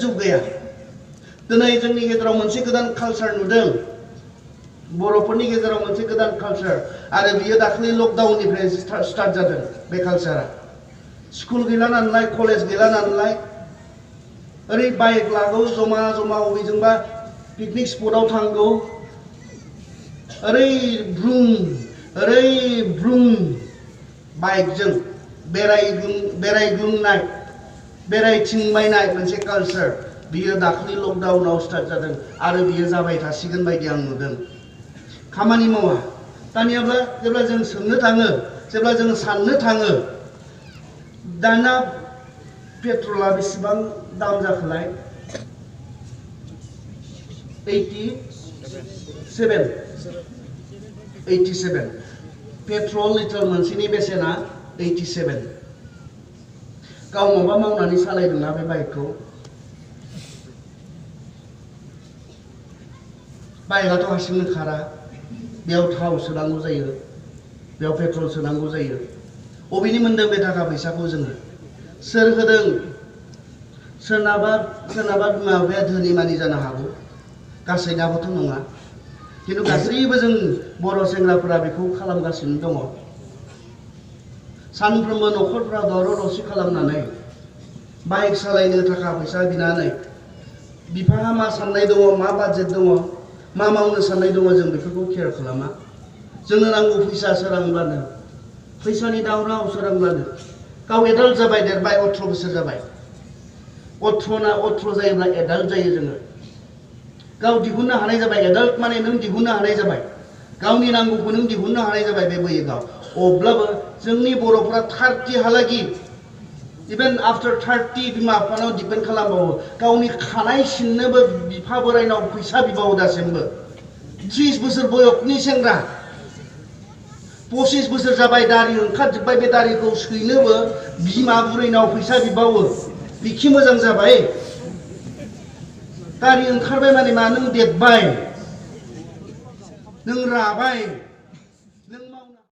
जुग गैया दिनै जोंनि गेजेराव मोनसे गोदान कालचार नुदों बर'फोरनि गेजेराव मोनसे गोदान कालचार आरो बियो दाखालि लकडाउननिफ्राय स्टार्ट जादों बे कालचारा स्कुल गैला नालाय कलेज गैला नालाय ओरै बाइक लागौ जमा जमा अबेजोंबा पिकनिक स्पटआव थांगौ ओरै ब्रुं बाइकजों बेरायग्लुंनाय बेरायथिंबायनाय मोनसे कालचार बियो दाखालि लकडाउनाव स्टार्ट जादों आरो बियो जाबाय थासिगोन बायदि आं नुदों खामानि मावा दानियाब्ला जेब्ला जों सोंनो थाङो जेब्ला जों साननो थाङो दाना पेट्रला बेसेबां दाम जाखोलाय 87 पेट्रल लिटार मोनसेनि बेसेना 87 गाव माबा मावनानै सालायदोंना बे बाइकखौ बाइकआथ' हारसिंनो खारा बेयाव थाव सोनांगौ जायो बेयाव पेट्रल सोनांगौ जायो अबेनि मोनदों बे थाखा फैसाखौ जोङो सोर होदों सोरनाबा बिमा बिफाया धोनि मानि जानो हागौ गासैनाबोथ' नङा खिन्थु गासैबो जों बर' सेंग्राफोरा बेखौ खालामगासिनो दङ सानफ्रोमबो न'खरफ्रा दावराव दावसि खालामनानै बाइक सालायनो थाखा फैसा बिनानै बिफाहा मा साननाय दङ मा बाजेट दङ मा मावनो साननाय दङ जों बेफोरखौ केयार खालामा जोंनो नांगौ फैसा सोरांब्लानो फैसानि दावराव सोरांब्लानो गाव एडाल्ट जाबाय देरबाय 18 बोसोर जाबाय 18 जायोब्ला एडाल्ट जायो जोङो गाव दिहुननो हानाय जाबाय एडाल्ट माने नों दिहुननो हानाय जाबाय गावनि नांगौखौ नों दिहुननो हानाय जाबाय बे बैयोगाव अब्लाबो जोंनि बर'फोरा 30 हालागि इभेन आफ्टार 30 बिमा बिफानाव डिपेन्ड खालामबावो गावनि खानाय सिननोबो बिफा बोरायनाव फैसा बिबावो दासिमबो 30 बोसोर बयसनि सेंग्रा 25 बोसोर जाबाय दारि ओंखारजोब्बाय बे दारिखौ सैनोबो बिमा बुरैनाव फैसा बिबावो बिखि मोजां जाबाय दारि ओंखारबाय माने मा नों देरबाय नों राबाय